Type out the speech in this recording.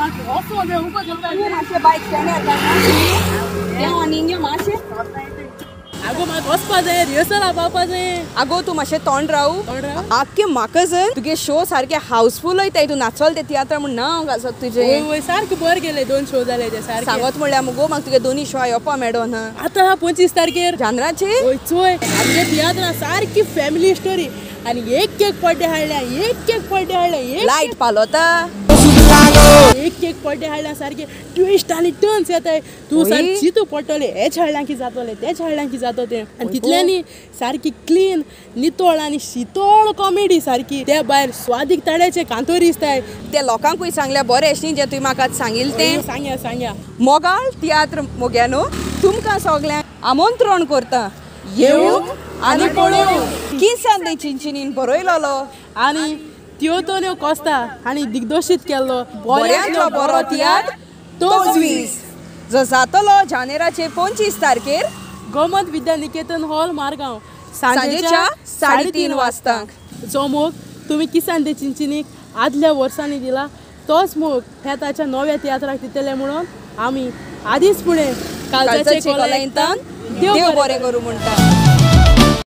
तूं मातशें बायक स्टँड येता तें आनीक यो मातशें. आगो म्हाका वचपा जाय, रिहर्सला पावपा जाय. आगो तूं मातशें तोंड राव, आख्खे म्हाका जर तुगे शो सारके हाऊसफूल वयताय. तूं नाचोल ते तियात्र म्हूण नांव घासत तुजें. सारकें बरें गेलें, 2 शो जाले ते सारके. सांगत म्हणल्यार मुगो म्हाका तुगे दोनी शो येवपा मेळो ना. आतां 25 तारखेर जानराचे. वय चोय आमगे तियात्रां सारकी फॅमिली स्टोरी आनी एक एक पड्डे हाडल्या, एक एक पड्डे हाडल्या, लायट पालोता, एक एक पड्डे हाडल्या, सारके ट्विस्ट आनी टर्न्स येताय. तूं सारकें चिंतू पडटलें, हेच हाडल्या की जातलें, तेच हाडल्या की जातो तें. आनी तितल्यांनी सारकी क्लीन नितळ आनी शितळ कॉमेडी सारकी. त्या भायर स्वादीक ताड्याचे कांतोरी दिसताय. ते लोकांकूय सांगल्या बरें न्ही जें तुवें म्हाका सांगिल्लें तें. सांगया सांगया. मोगाळ तियात्र मोग्यानो तुमकां सगल्यांक आमंत्रण करता, येवंक आनी पळोवंक. किसान दे चिंचिनीन बरयलोलो आनी तियोतोन्यो कोस्ता हांणी दिग्दर्शीत केल्लो बऱ्यांतलो बरो तियात्र तजवीज जो जातलो जानेराचे 25 तारखेर गोमंत विद्या निकेतन हॉल मारगांव सांजेच्या 3:30 वाजतांक. जो मोग तुमी किसान दे चिंचिनीक आदल्या वर्सांनी दिला तोच मोग ह्या ताच्या नव्या तियात्राक दितले म्हणून आमी आदींच फुडें कालच्या कोलायंतान देव बरें करूं म्हणटा.